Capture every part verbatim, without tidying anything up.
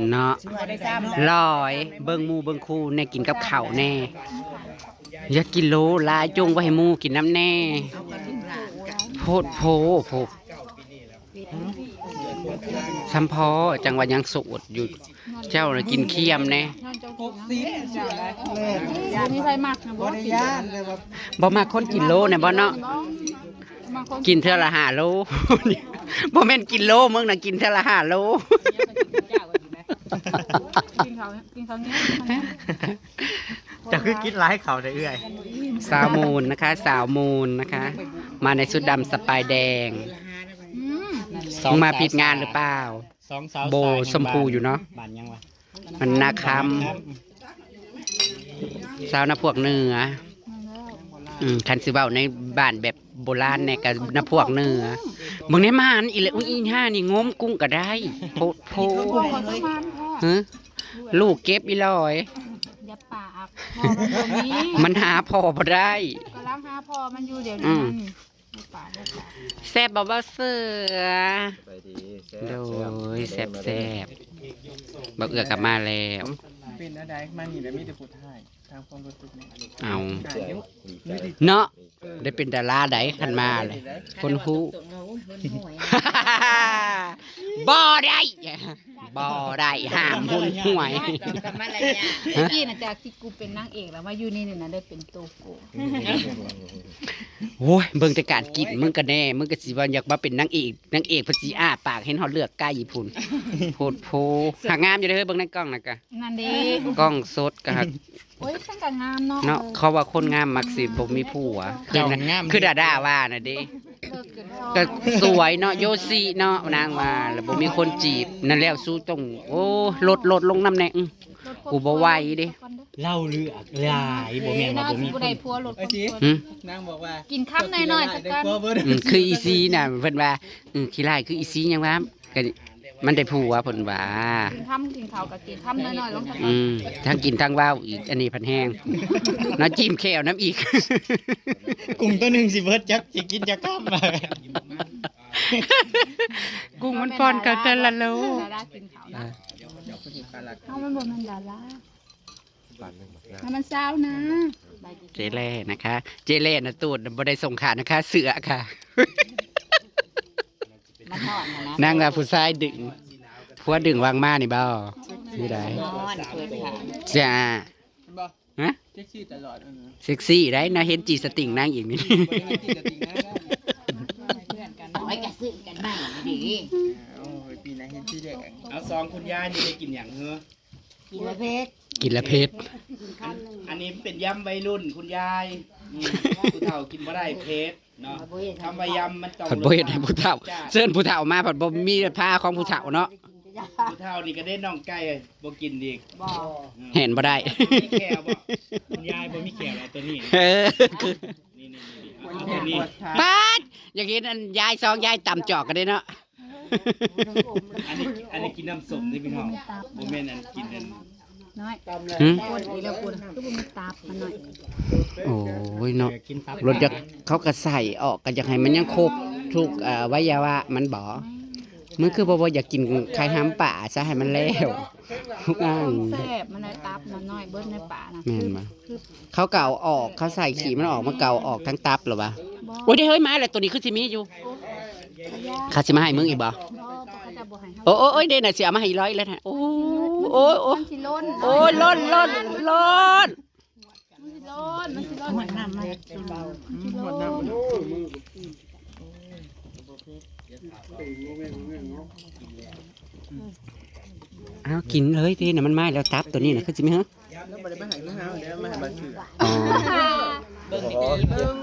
เนาะ ลอย เบิ่งหมู่เบิ่งคู่แน่ กินกับข้าวแน่ อย่ากินโลหลาย จงไว้ให้หมู่กินนำแน่ โพดโพ โพด สำพอ จังว่ายังโสดอยู่ เจ้าน่ะกินเคี่ยมแน่ บ่มักคนกินโลแน่บ่เนาะ กินเทื่อละห้าโล บ่แม่นกินโล มึงน่ะกินเทื่อละห้าโล กินเขากินเขาเนี้ย เจ้าคือกินหลายเขาได้เอื้อย สาวมูนนะคะ สาวมูนนะคะ มาในชุดดำสปายแดง อืม มึงมาผิดงานหรือเปล่า สองสาว โบชมพูอยู่เนาะ บ้านยังวะ มันนาคำ สาวนาพวกเหนือ อืม คันสิเว้าในบ้านแบบโบราณเนี่ยก็นาพวกเหนือ มึงได้มาอันอีแล้ว อุ้ย อีห่านี่งมกุ้งก็ได้ โพดโพ ฮะ ลูกเก็บอีหลอย อย่าปาก พ่อมันบ่มี มันหาพ่อบ่ได้ กำลังหาพ่อมันอยู่เดี๋ยวนี้ อืม นั่น แซ่บบ่บ่เสือ ไปดีแซ่บ โดย แซ่บ แซ่บ แซ่บ บ่เอือกลับมาแล้ว เป็นอะไรมานี่แล้วมีแต่ผู้ถ่าย ตามความรู้สึกนี่ เอา ถ่ายเยอะ เนาะ ได้เป็นดาราใดคันมาเลย คนฮู้ บ่ได้ บ่ได้ ห้ามหุนหวย เมื่อกี้นะจากที่กูเป็นนางเอกแล้วมาอยู่นี่เนี่ยนะได้เป็นตัวโกง โอ้ย เบิ่งแต่การกิน มึงก็แน่ มึงก็สิว่าอยากมาเป็นนางเอก นางเอกเพิ่นสิอ้าปากเห็นฮอดเลือกไก่พุ้น โพดโพ หากงามอยู่เด้อ เบิ่งในกล้องนะกะ นั่นเด้ กล้องสดกะหาก โอ้ย ฉันก็งามเนาะ เนาะ เขาว่าคนงามมักสิบ่มีผัว คือ เจ้างาม คือดาดาว่าน่ะเด้ เลิกเกิน ก็สวยเนาะ โยชิเนาะ นางว่า แล้วบ่มีคนจีบ นั่นแล้วสู้ต้อง โอ้ ลด ลดลงนำแน่ อื้อ กูบ่ไหวเด้ เล่าเลือกหลาย บ่แม่นว่าบ่มีคน ผู้ใดผัวลดคน หึ นางบอกว่า กินคำหน่อยๆสักก่อน ได้ผัวเบิด อืม คืออีซีน่ะ เพิ่นว่า อืม ขี้ร้ายคืออีซีหยังวะ ก็มันได้ผัวเพิ่นว่า กินคำกินข้าวก็กินคำหน่อยๆลงสักก่อน อืม ทั้งกินทั้งเว้าอีก อันนี้พันแฮง เนาะ จิ้มแข้วน้ำอีก กุ้งตัวหนึ่งสิเบิดจักสิกินจักคำ กุ้งมันป้อนกันแต่ละโล ดารากินข้าวนะ เฮามันบ่แม่นดารา ให้มันเศร้านะ เจแล่นะคะ เจแล่นะตูดบ่ได้ส่งขานะคะ เสือค่ะ มาทอดนะนะ นั่งว่าผู้ชายดึง ผัวดึงวางมานี่บ่ นี่ได้ นอนเปิดขา จ้า บอก ฮะ เซ็กซี่ตลอด เออ เซ็กซี่ได้นะ เห็นจีสติงนางอีกนี่ บ่ได้เห็นจีสติงนางแล้ว เพื่อนกันเนาะ ไว้กระซื้อกันใหม่ดี โอ้ย ปีไหนเห็นสีแดง เอาสองคุณยายนี่ได้กินหยังเหรอ กินละเผ็ด กินละเผ็ด อันนี้เป็นยำวัยรุ่นคุณยาย อืม ผู้เฒ่ากินบ่ได้เผ็ดเนาะ คำว่ายำมันต้อง ผัดบ่เฮ็ดให้ผู้เฒ่า รสชาติ เชิญผู้เฒ่ามาผัดบ่มีผ้าของผู้เฒ่าเนาะ ผู้เฒ่านี่ก็ได้น้องไก่บ่กินอีก บ่ อืม เห็นบ่ได้ มีแขวบ่ คุณยายบ่มีแขวแล้วตัวนี้ เออ นี่ๆๆๆ เอาตัวนี้ ปาด อยากเห็นอันยายสองยายตำจอกกันเด้เนาะ อันนี้ อันนี้กินน้ำส้มนี่พี่น้อง บ่แม่นอันกินอัน น้อย หืม คนอีกแล้วคนคือบ่มีตับมันหน่อย โอ้ยเนาะ กินตับ รสจัก เขาก็ใส่ออก ก็อยากให้มันยังครบทุก เอ่อ วัยวะมันบ่ มันคือบ่ว่าอยากกินไข่ห้ำป่าซะให้มันแล้ว ทุกอย่าง แซ่บมันได้ตับมันหน่อย เบิดในป่านะ แม่นบ่ คือ เขาก็เอาออก เขาใส่ขี้มันออก มันก็เอาออกทั้งตับเหรอวะ บ่ โอ้ย ได้เฮ้ย มาแล้ว ตัวนี้คือสิมีอยู่ เขาสิมาให้มึงอีกบ่ บ่ บ่ เขาจะบ่ให้เฮา โอ้ย โอ้ย โอ้ย เด้น่ะสิเอามาให้อีร้อยแล้วนะ โอ้ย โอ้ย โอ้ย มันสิล้น โอ้ย ล้น ล้น ล้น มันสิล้น มันสิล้น หมดน้ำมา หมดน้ำ เอากินเลยทีน่ะ มันมาแล้วตับตัวนี้น่ะ คือสิมีเหรอ แล้วบ่ได้มาให้พวกเฮาเด้อ มาให้บ่าวเสือ อ๋อ เบิ่งดีๆเบิ่ง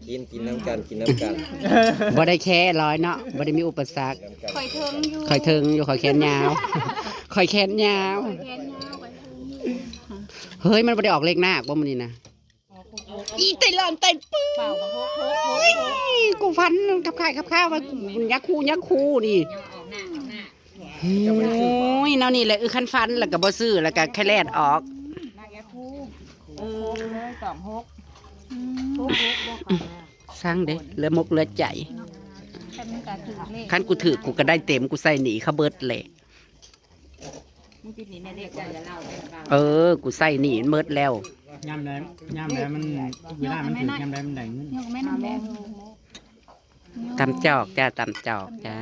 กิน กินน้ำกัน กินน้ำกัน บ่ได้แค่ร้อยเนาะ บ่ได้มีอุปสรรค ข่อยเทิงอยู่ ข่อยเทิงอยู่ ข่อยแขนยาว ข่อยแขนยาว ข่อยแขนยาว ข่อยเทิงอยู่ เฮ้ย มันบ่ได้ออกเลขนาคบ่มื้อนี้นะ อีไตหลอนไตปื้ย เป่ากับโฮกโฮกโฮกโฮก กูฝันขับข่ายขับข่าวว่ากูยักษ์คู่ยักษ์คู่นี่ โอ้ย แนวนี้แหละ อือ คันฟันแล้วก็บ่ซื้อ แล้วก็แค่แลดออก เออ สองหก อืม สร้างเด้ เหลือมกเหลือใจ คันมันก็ถือเลข คันกูถือ กูก็ได้เต็ม กูใส่หนีเขาเบิดเลย เออ กูใส่หนี้เมิดแล้ว ยามใด ยามใดมัน เวลามันถึงยามใดมันได้เงิน ยกแม่น้ำแดง ตำจอกจ้า ตำจอกจ้า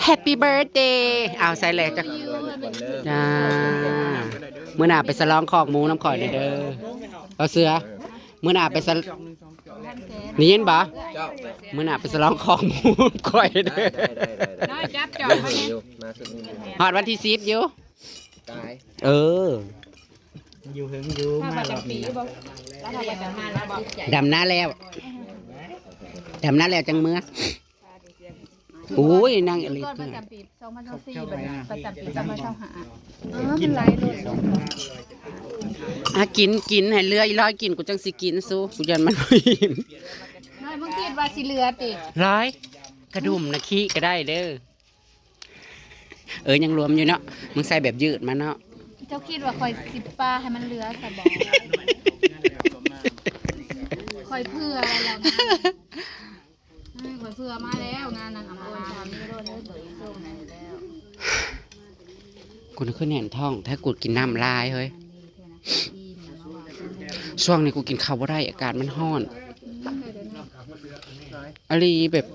Happy birthday เอาใส่เลยจ้ะ จ้า มื้อหน้าไปสลองคอกหมูน้ำข่อยเด้อ เอาเสือ มื้อหน้าไปสล- ได้ยินบ่ มื้อหน้าไปสลองคอกหมูข่อยเด้อ ได้ได้ได้ได้ได้ น้อยจับจอก มาสุดนี้ ฮอดวันที่สิบอยู่ ตาย เออ อยู่เฮิงอยู่ ถ้ามารอบนี้ ดำนาแล้ว ดำนาแล้วจังเมือ โอ้ย นางอลิส ก่อนประจำปีสองพันยี่สิบสี่ บัดนี้ประจำปีสองพันยี่สิบห้า เออ มันหลายโลด อ่ะ กิน กิน ให้เหลืออีร้อยกิน กูจังสิกินสู้ กูยันมันบ่อิ่ม น้อย มึงคิดว่าสิเหลือติ ร้อย กระดุมนะขี้ก็ได้เด้อ เออ ยังรวมอยู่เนาะ มึงใส่แบบยืดมาเนาะ เจ้าคิดว่าข่อยสิปาให้มันเหลือซะบ่ ข่อยเผื่อแล้วนะ อืม ข่อยเผื่อมาแล้ว งานนางอำพร กูนึกขึ้นแหนท้อง ถ้ากูกินน้ำลายเฮ้ย ช่วงนี้กูกินข้าวบ่ได้ อากาศมันร้อน อหลีแบบ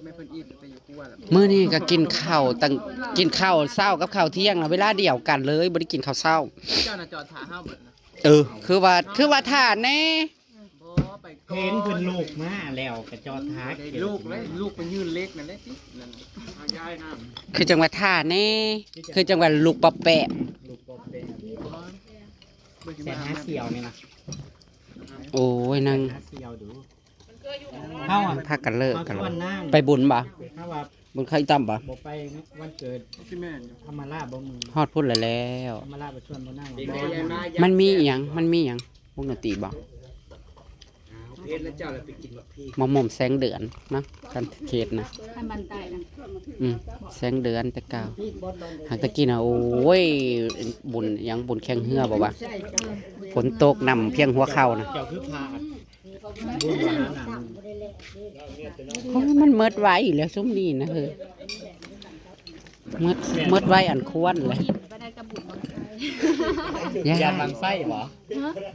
มื้อนี้ก็กินข้าวตั้ง กินข้าวเช้ากับข้าวเที่ยงน่ะเวลาเดียวกันเลย บ่ได้กินข้าวเช้า เจ้าน่ะจอดถ่าเฮาเบิดนะ เออ คือว่า คือว่าถ่าแน่ บ่ไปก่อน เห็นเพิ่นลูกมาแล้วก็จอดถ่า ลูกเลย ลูกไปยื่นเหล็กนั่นแหละติ นั่นน่ะ เอาย้ายน้ำ คือจังว่าถ่าแน่ คือจังว่าลูกปอแปะ ลูกปอแปะ เบิ่งสิ แต่ มา หาเสี่ยวนี่นะ โอ้ย นาง หาเสี่ยวดู เฮาอะ พากันเลิกกันแล้ว เฮาชวนนาง ไปบุญบ่ เฮาว่า บุญเขาอีต้อมบ่ บ่ไปวันเกิด ที่แม่นอยู่ ธรรมราชบ่มึง ฮอดพุ้นแล้วแล้ว ธรรมราชไปชวนบ่นางบ่ มันมีอีหยัง มันมีอีหยัง วงดนตรีบ่ เพชรแล้วเจ้าแล้วไปกินบักพริก มะม่วงแสงเดือนนะ คันเขตนะ คันบันไดนะ อืม แสงเดือนแต่เก่า หากตะกี้นะ โอ้ย บุญหยัง บุญแข่งเฮือบ่วะ ฝนตกน้ำเพียงหัวเข่านะ เจ้าคือพา โอ้ย มันเมิดไวแล้วซุมนี้นะเฮ้ย เมิด เมิดไวอันควรเลย ย่านบั้งไฟบ่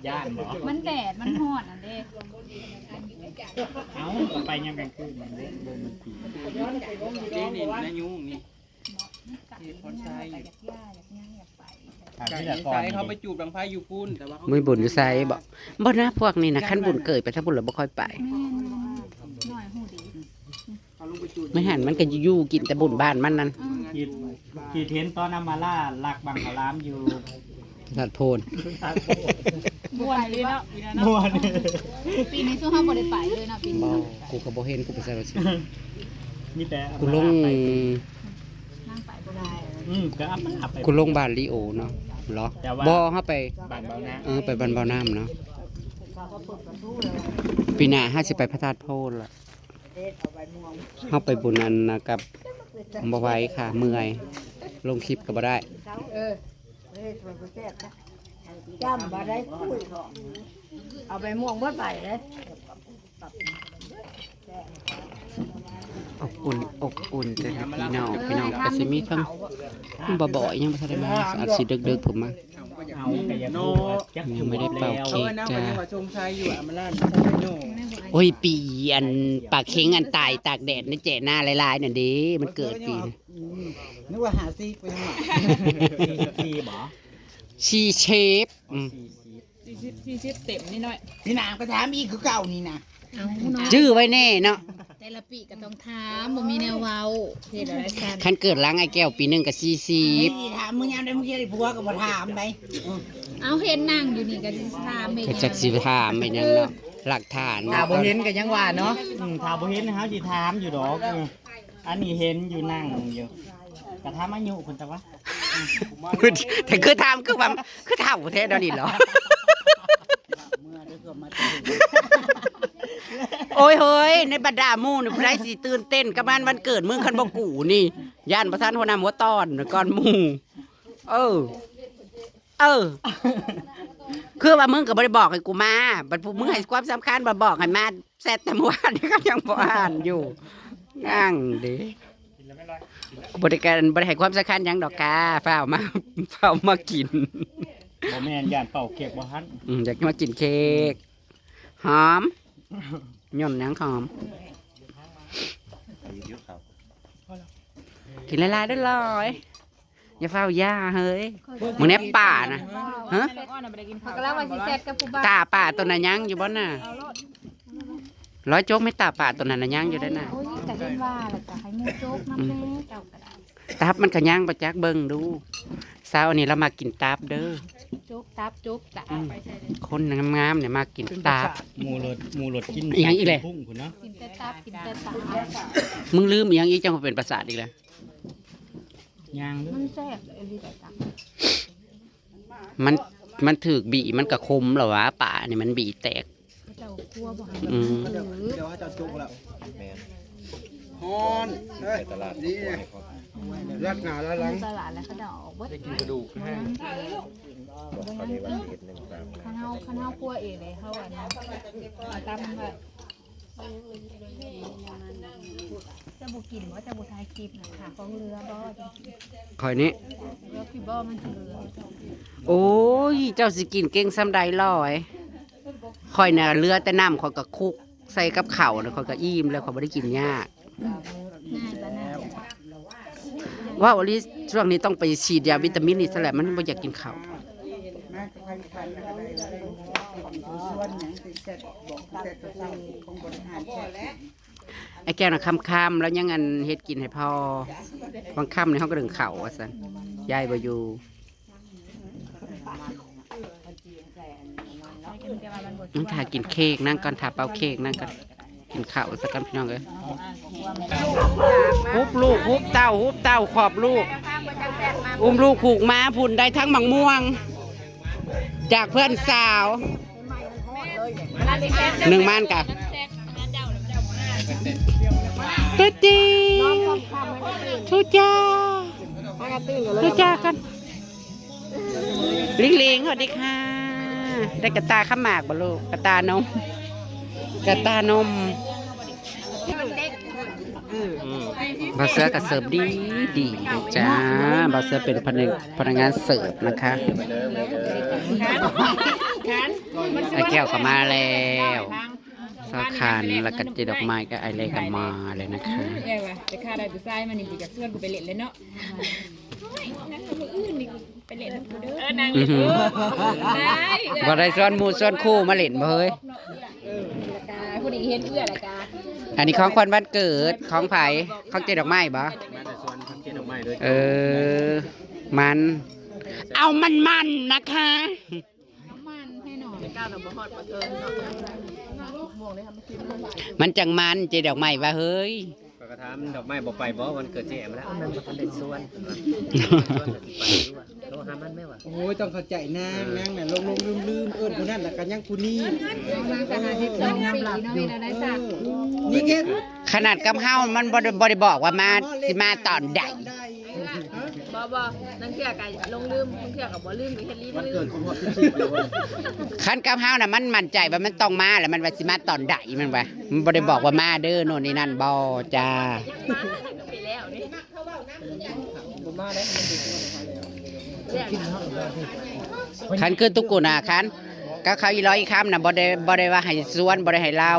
ย่านบ่ มันแดด มันร้อนอันเด้ เอ้า ก็ไปยามกลางคืนมันเด้ บ่มีผี นี่นี่นายุงนี่ ที่พรชัย อยากย่า อยากย่าง อยากไป ถามที่ละก่อน เขาไปจูบบั้งไฟอยู่พุ้น แต่ว่าเขา มื้อบุญอยู่ไสบ่ บ่นะ พวกนี้นะ คันบุญเกิดไปทางพุ้นแล้วบ่ค่อยไป แม่น หน่อยหูดี ไม่หัน มันก็อยู่กินแต่บุญบ้านมันนั่น คิด คิดเห็นตอนอำมาลาลักบังคลามอยู่ สัตว์โพน ม่วนเลยเนาะ ม่วน ปีนี้สู้เฮาบ่ได้ไปเลยเนาะ ปีนี้ บ่ กูก็บ่เห็น กูไปใส่ว่าสิ มีแต่ กูลง นางไปบ่ได้ อืม ก็อำมาลาไป กูลงบ้านลีโอเนาะ เหรอ แต่ว่า บ่ เฮาไป บ้านเบาน้ำ เออ ไปบ้านเบาน้ำเนาะ ปีหน้าเฮาสิไปพระธาตุโพนละ เฮาไปบุญอันนะกับ บ่ไหวค่ะ เมื่อย ลงคลิปก็บ่ได้ เออ เฮ็ดบ่แซ่บนะ จ้ำบ่ได้คุย เอาไปม่วงเบิดใบเลย อบอุ่น อบอุ่นจ้ะพี่น้อง พี่น้องก็สิมีทั้งบ่บ่อยยังบ่ทันได้มา อาจสิดึกๆผมมา เอาแต่อย่าพูดว่าจัก ยังไม่ได้เป่าเค้กจ้า เอาไว้นะ มันยังว่าชงชัยอยู่ อำมาลาชงชัยอยู่ โอ้ย ปีอันปลาเค็งอันตายตากแดดในแจหน้าหลายๆนั่นเด้ มันเกิดปีนะ อืม นึกว่าห้าสิบไปยังหรอ สี่สิบสี่บ่ สี่สิบ อืม สี่สิบ สี่สิบ สี่สิบเต็มนี่น้อย พี่นางไปถามอีกคือเก่านี่นะ เอาเนาะ จื้อไว้แน่เนาะ แต่ละปีก็ต้องถาม บ่มีแนวเว้า เฮ็ดอะไรกัน คันเกิดหลังไอ้แก้วปีหนึ่งก็สี่สิบ นี่ถามมึงยามใดมึงเฮ็ดให้ผัวก็บ่ถามได เอาเห็นนั่งอยู่นี่ก็สิถามไป ก็จักสิถามไปหยังเนาะ หลักฐาน ถ้า เนาะ บ่เห็นก็ยังว่าเนาะ อืม ถ้าบ่เห็นเฮาสิถามอยู่ดอก อืม อันนี้เห็นอยู่นั่งอยู่ กะถามอายุเพิ่นตะวะ แต่คือถามคือว่า คือเฒ่าแท้เดี๋ยวนี้เหรอ โอ้ยเฮ้ย ในบรรดาหมู่นี่ผู้ใดสิตื่นเต้นกับงานวันเกิดมึงคันบ่กูนี่ ย่านบ่ทันหัวหน้าหัวตอนก่อนหมู่ เออ เออ คือว่ามึงก็บ่ได้บอกให้กูมา บัดผู้มึงให้ความสำคัญ บัดบอกให้มา แชทแต่เมื่อวานนี่ก็ยังบ่อ่านอยู่ นั่งเด้ บริการบริหารความสำคัญหยังดอกค่ะฟ้าวมาฟ้าวมากิน บ่แม่นย่านเป่าเค้กบ่ทัน อืมอยากมากินเค้กหอมย่นหยังหอม กินหลายๆเด้อลอยอย่าฟ้าวย่าเฮ้ยมึงแนบป่านะฮะ เขาก็เล่าว่าสิแซดกับผู้บ่าว ตาป่าตัวนั้นยังอยู่บ่น่ะร้อยโจ๊กไม่ตาป่าตัวนั้นนะยังอยู่ได้น่ะ โอ้ยกะเห็นว่าแล้วกะให้หมู่โจ๊กนำแน่เจ้าก็ได้ ตับมันก็ยังบ่จักเบิ่งดูเช้าอันนี้เรามากินตับเด้อ โจ๊กตับโจ๊กกะ คนงามๆเนี่ยมากินตับ หมู่รถหมู่รถกิน อีหยังอีกแหละ พุงพุนเนาะ กินแต่ตับกินแต่ตับ มึงลืมอีหยังอีกจังมาเป็นประสาทอีกแล้ว ย่าง มันแซ่บเลยดีแต่ตับ มันมันถืกบีมันกะคมเหรอวะป่านี่มันบีแตก เจ้าคั่วบ่หัน อืม หรือ เดี๋ยวเขาจะจุกแล้ว แม่น ฮอนเฮ้ย ไปตลาด นี่ ตัวให้เขา รัดหนาแล้วหลัง ตลาดแล้วเขาจะเอาออกเบิด ได้กินกระดูกแห้งบอกเขาได้ว่าสิเอ็ดหนึ่งสาม ข้าวเฮาข้าวเฮาคั่วเองเลยเฮาอันนั้นตำแบบจะบุกินว่าจะบุทายคลิปนะคะของเรือบ่ คอยนี้ เรือพี่บ่มันคือเรือ โอ้ย เจ้าสิกินเก่งซ้ำใดลอยคอยน่ะเหลือแต่น้ำคอยกะคุกใส่กับข้าวน่ะคอยกะอิ่มแล้วคอยบ่ได้กินยาก ง่ายปะง่าย ว่าอลิสช่วงนี้ต้องไปฉีดยาวิตามินนี่ซะแหละมันบ่อยากกินข้าว มากับใครทันอะไรอะไรส่วนอย่างที่แซ่บบอกแซ่บกับเราของบริหารแซ่บ ไอ้แก้วน่ะค่ำๆแล้วยังอันเฮ็ดกินให้พ่อ บางค่ำนี่เขาก็ดึงเข่าว่าซั่นยายบ่อยู่นั่งถ่ากินเค้กนั่งก่อนถ่าเป่าเค้กนั่งก่อนกินข้าวซะก่อนพี่น้องเอ้ยฮุบลูกฮุบเต้าฮุบเต้าขอบลูก อุ้มลูกผูกม้าพุนได้ทั้งหมากม่วง จากเพื่อนสาว หนึ่งม่านกะตุ๊จีทุจ้าทุจ้ากันลิงลิงสวัสดีค่ะ ได้กระตาข้าวหมากบ่ลูกกระตานมกระตานม อืมบ่าวเสือก็เสิร์ฟดีดีนะจ้าบ่าวเสือเป็นพนักพนักงานเสิร์ฟนะคะไอ้แก้วก็มาแล้วสาวขันแล้วก็เจ๊ดอกไม้ก็ไอเล่ก็มาเลยนะคะ เอ้ยว่ะแต่ข้าได้ผู้ชายมานี่กูอยากชวนกูไปเล่นเลยเนาะโอ้ยนั่งมื้ออื่นนี่กูไปเล่นนำกูเด้อ อือหือ ได้ บ่ได้ชวนหมู่ชวนคู่มาเล่นบ่เฮ้ย ผู้ดีเห็นเอื้อละกา อันนี้ของขวัญวันเกิดของไผของเจ๊ดอกไม้บ่ มาแต่สวนพันเกตดอกไม้โดย เออ มัน เอามันมันนะคะ น้ำมันให้หน่อย มันจังมันเจ๊ดอกไม้ว่าเฮ้ย ก็กระทำดอกไม้บ่ไปบ่วันเกิดเจ๊แอมแล้วมันบ่ทันได้สวนโทรหามันแม่วะ โอ้ยต้องเข้าใจนางนางน่ะลงลงลืมลืมเอิ้นผู้นั้นแล้วก็ยังผู้นี้ นางก็หาสิบสองปีเนาะเวลาได้สัก นี่เฮ็ด ขนาดกับเฮามันบ่ได้บ่ได้บอกว่ามาสิมาตอนใด บ่บ่นั่งเที่ยวกันลงลืมนั่งเที่ยวกับบ่ลืมก็เฮ็ดลี วัน ลื เกิด ม ครบรอบสิบสี่ปีวัน คันกับเฮาน่ะมันมั่นใจว่ามันต้องมาแล้วมันว่าสิมาตอนใดมันว่ามันบ่ได้บอกว่ามาเด้อโน่นนี่นั่นบ่จ้า ไปแล้วนี่ คันคือตุกุน่ะคันก็เขาอีร้อยอีคำน่ะบ่ได้บ่ได้ว่าให้ชวนบ่ได้ให้เล่า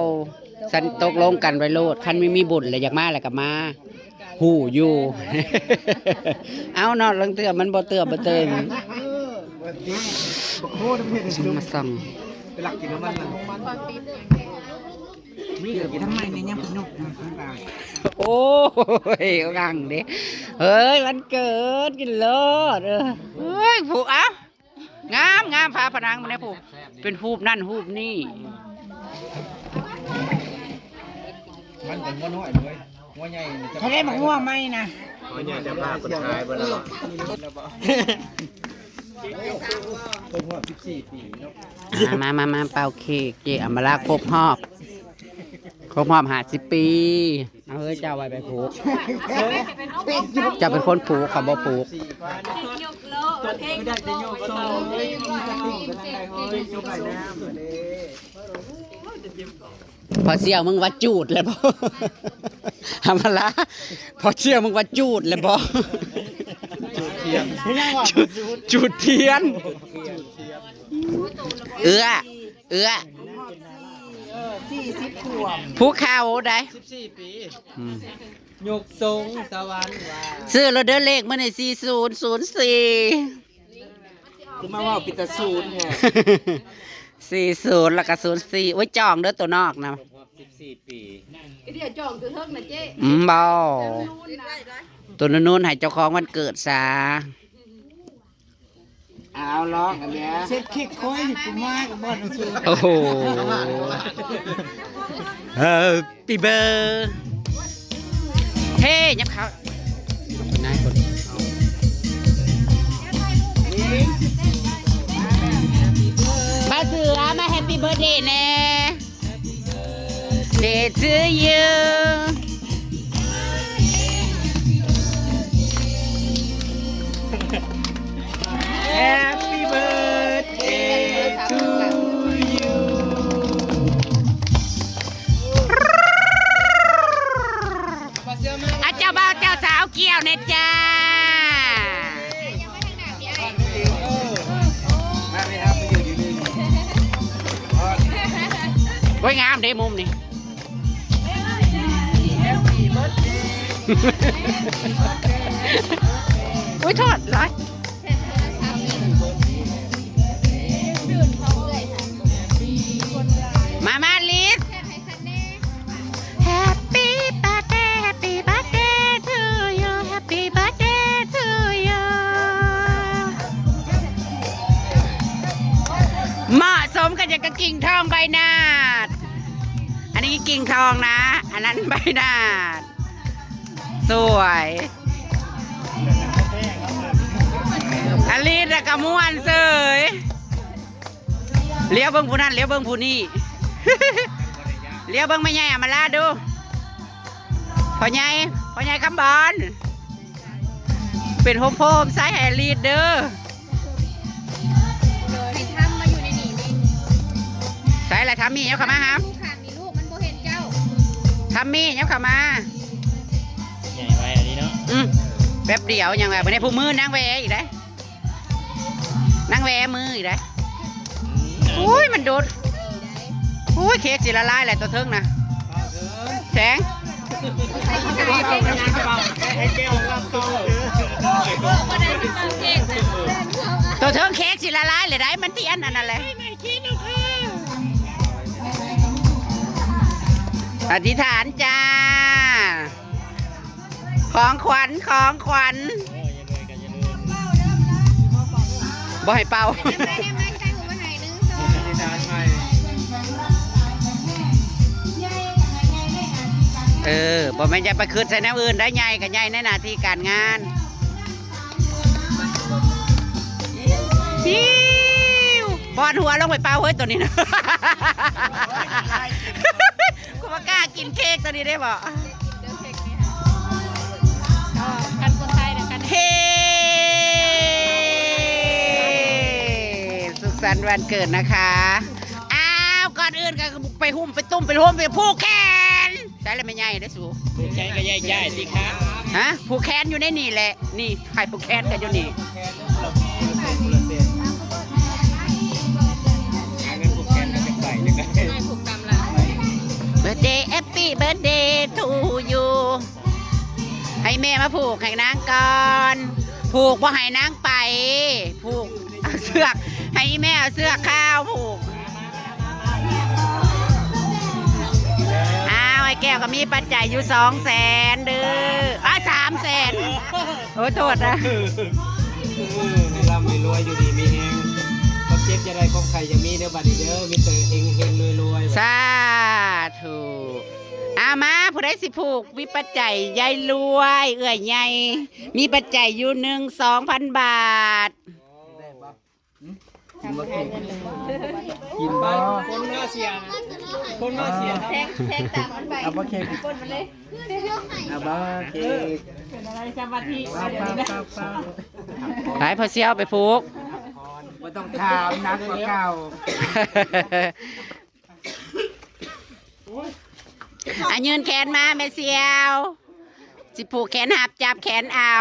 สันตกลงกันไว้โลดคันไม่มีบุญแล้วอยากมาแล้วก็มา ฮู้อยู่ เอาเนาะลางเทื่อมันบ่เตื้อบ่เติง โคตรเผ็ด มาส่อง ไปหลักกินน้ำมันมัน ทำไมเนี่ยยังเป็นนกอยู่ข้างกลาง โอ้ยกังเด้เฮ้ยวันเกิดกินโลดเออเฮ้ยผูกเอ้า งามงามฝาผนังมันได้ผูกเป็นรูปนั่นรูปนี่ มันเป็นหัวน้อยเลยหัวใหญ่ เขาได้มาหัวไหมนะ เขาเนี่ยจะพาคนขายบ่แล้ว ครบรอบสิบสี่ปีเนาะ มามามามาเป่าเค้กเจ๊อำมาลาครบรอบ ครบรอบห้าสิบปีเอาเฮ้ยเจ้าไว้ไปผูกเจ้าเป็นคนผูกเขาบ่ผูก พอเสี่ยวมึงว่าจูดเลยบ่ ทำมาละ พอเสี่ยวมึงว่าจูดเลยบ่ จูดเทียน เอื้อ เอื้อ สี่สิบขวบ ผู้เขาได้ สิบสี่ปี อืม ยกทรงสวรรค์ว่า ซื้อรถเด้อเลขมื้อนี้ สี่ศูนย์ศูนย์สี่ คือมาเว้าปิดตาศูนย์แท้ สี่ศูนย์ แล้วก็ ศูนย์สี่ โอ้ย จองเด้อตัวนอกนะ ครบสิบสี่ปี ก็เดี๋ยวจองตัวเฮิกนะเจ๊ อืม บ่ ตัวนู้นน่ะ ตัวนู้นๆ ให้เจ้าของวันเกิดซะ เอาร้องอันเนี้ย เช็ดคิกค่อยกูมากบ่อนสู โอ้โห Happy birthday เฮ้ย ยับเขา นายกด ป้าเสือมา Happy birthday แน่ Day to you Happy birthday to you อาเจ้าบ่าวเจ้าสาวเกี่ยวเนี่ยจ้า โอ้ย งามเด้มุมนี่ อุ้ย โทษหลาย มา มา ลิส Happy birthday Happy birthday to you Happy birthday to you เหมาะสมกันอย่างกับกิ่งทองใบหนาด อันนี้กิ่งทองนะ อันนั้นใบหนาด สวย อลิสอะกะม่วนเสย เลี้ยวเบิ่งผู้นั้น เลี้ยวเบิ่งผู้นี้ เลี้ยวเบิ่งแม่ใหญ่อำมาลาดู พ่อใหญ่ พ่อใหญ่คำบอน เป็นโฮมโฮมไซส์แฮร์รีดเด้อ ให้ทำมาอยู่ในนี่นี่ ใส่อะไรทำมีเนาะค่ะมาฮะ ลูกขังนี่ลูกมันบ่เห็นเจ้า ทำมีเนาะค่ะมา ใหญ่ไปอันนี้เนาะ อืม แป๊บเดียวยังแบบไม่ได้ผู้มือนางแวอีกได้ นางแวมืออีกได้ อืม อุ้ย มันโดด อุ้ย เค้กสิละลายแหละตัวเทิงนะ แสง ให้แก้วรับเตา ตัวเทิงเค้กสิละลายเลยได้ มันเตี้ยนอันนั้นแหละ อธิษฐานจ้า ของขวัญ ของขวัญ บ่ให้เป่า เออ บ่แม่นจะไปคืดใส่แนวอื่นได้ ใหญ่ก็ใหญ่ในหน้าที่การงาน ปิ้ว บอนหัวลงไปเป่าเฮ้ยตัวนี้นะ กูบ่กล้ากินเค้กตัวนี้ได้บ่ กันคนไทยนะกัน เฮ้ สุขสันต์วันเกิดนะคะ อ้าว ก่อนอื่นก็ไปหุ้มไปตุ้มไปร่วมไปผูกแขน ใช่เลยไม่ใหญ่ได้อสู ผูกแขนก็ใหญ่ๆสิคะ ฮะ ผูกแขนอยู่ในนี่แหละ นี่ ใครผูกแขนกันอยู่นี่ หาเงินผูกแขนกันจักใบจักใบ Birthday Happy Birthday to you ให้แม่มาผูกให้นางก่อน ผูกบ่ให้นางไป ผูกเอาเสือก ให้แม่เอาเสือกข้าวผูก อ้าว ไอ้แก้วก็มีปัจจัยอยู่ สองแสน เด้อ อ้าว สามแสน โอ้ย โทษนะ เออ ให้ร่ำให้รวยอยู่ดีมีแฮง ความเจ็บจะได้ความไข้จะมีเด้อบัดนี้เด้อ มีแต่เฮงๆรวยๆ สาธุ อามา ผู้ใดสิผูก มีปัจจัย ยายรวย เอื้อยใหญ่ มีปัจจัยอยู่ หนึ่ง สองพัน บาท ได้ปะ หืม กินบ่เค้ก กินบ่ คนมาเสีย คนมาเสีย แทงแทงตามมันไป เอาบ่เค้ก คนมันเลย เอาบ่เค้ก เป็นอะไรสมาธิ ไป เดี๋ยวนี้นะ ไป ไป ไป ไป ไป พ่อเสี่ยวไปผูก บ่ต้องถาม หนักกว่าเก่า อ่ะ ยื่นแขนมาแม่เสี่ยว สิผูกแขนหับจับแขนเอา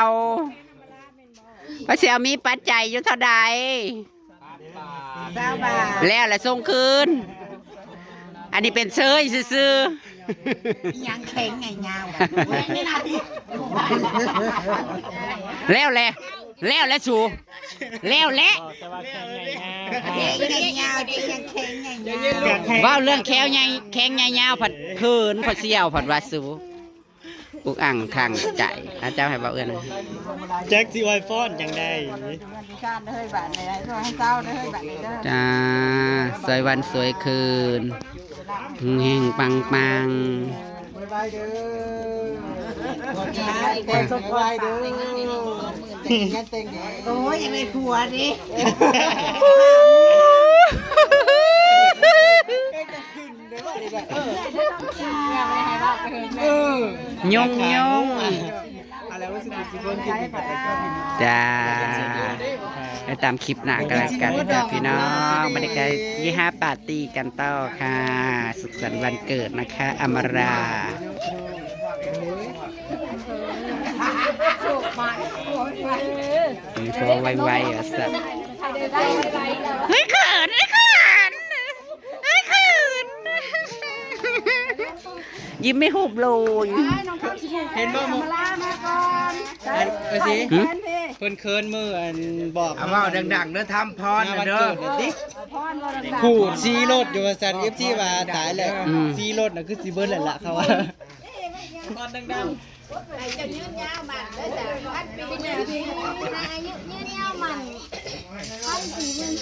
พ่อเสี่ยวมีปัจจัยอยู่เท่าใด ซาวบาท แล้วละส่งคืน อันนี้เป็นเซยซื่อๆ อีหยังแข็งไงยาว เว้ย ไม่น่าพี่ แล้วแหละ แล้วแหละสู แล้วแหละ แต่ว่าแข็งไงยาว เจ๊ยังแข็งไงยาว เว้าเรื่องแข็งไง แข็งไงยาวผัดเขินผัดเสี่ยวผัดว่าสู อุกอ่างทางใจ อาจารย์ให้เว้าเอื้อน แจ็คสิอวยพรจังใด ชาติเด้อเฮ้ย บาดนี้ให้เศร้าเด้อเฮ้ย บาดนี้เด้อ จ้า สวยวันสวยคืน เฮงๆ ปังๆ ไวๆเด้อ ขอช้าแกงส้มไวๆเด้อ แต่งงานแต่งงาน โอ้ย ยังไม่ผัวดิ เออ ยงยง อะไรวะ สิบเอ็ด สิบเอ็ด สิบเอ็ด จ้า ไปตามคลิปหน้ากันแล้วกันค่ะพี่น้อง บรรยากาศยี่ห้าปาร์ตี้กันต่อค่ะ สุขสันต์วันเกิดนะคะ อมรา มีพอไวๆอ่ะสัตว์ เฮ้ยเขิน เฮ้ยเขิน เฮ้ยเขิน ยิ้มไม่หุบเลย เห็นบ่ อัน เอ้ยสิ หึ เพิ่นเคินมืออันบอก เอาเว้าดังๆเด้อ ทำพรนะเด้อ งานวันเกิดน่ะติ ขูดซีโลดอยู่ว่าซั่น เอฟซี ว่าตายแล้ว อืม ซีโลดน่ะคือสิเบิดแล้วล่ะเขาว่า พรดังๆ จะยืนยาวมันเด้อจ้ะ พันปีหนึ่ง อายุยืนยาวมัน พันปีหนึ่ง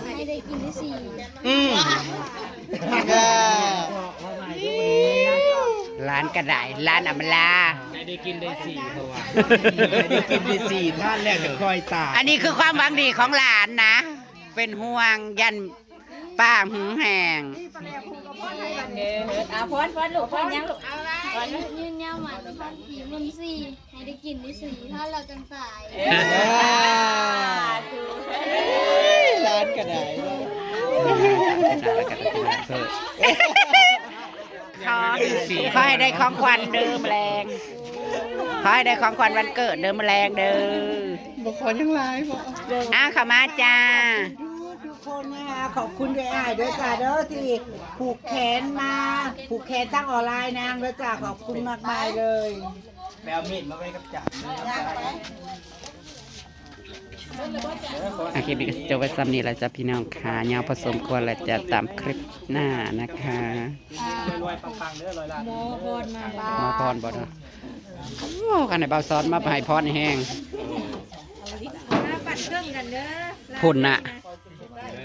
ให้ได้กินได้สี่ อืม ร้านกระไดร้านอำลา ให้ได้กินได้สี่เพราะว่า ให้ได้กินได้สี่ท่านแล้วจะคอยตาย อันนี้คือความหวังดีของหลานนะ เป็นห่วงยันป้าหึงแหง เออ เอาพร พรลูก พรยังลูก เอาละ พรลูก ยืนยาวมัน พันปีหนึ่งสี่ ให้ได้กินได้สี่ ถ้าเราจังตาย เออ ร้านกระได ขอ ขอให้ได้ของขวัญเด้อมื้อแลง ขอให้ได้ของขวัญวันเกิดเด้อมื้อแลงเด้อ บ่ขอยังหลายบ่ อ้าว เข้ามาจ้า ทุกคนนะคะ ขอบคุณด้วยอ้ายด้วยจ้าเด้อ ที่ผูกแขนมา ผูกแขนทางออนไลน์นางด้วยจ้า ขอบคุณมากมายเลย ไปเอามีดมาไว้กับจักร อ่ะ คลิปนี้ก็จบไว้ส่ำนี้แล้วจ้ะพี่น้องค่ะ ยาวพอสมควรแล้วจ้ะ ตามคลิปหน้านะคะ หมอพรมา หมอพรบ่เนาะ โอ้ คันให้เบาซ้อนมาให้พรแฮง มาปั่นเครื่องกันเด้อ พุ่นน่ะ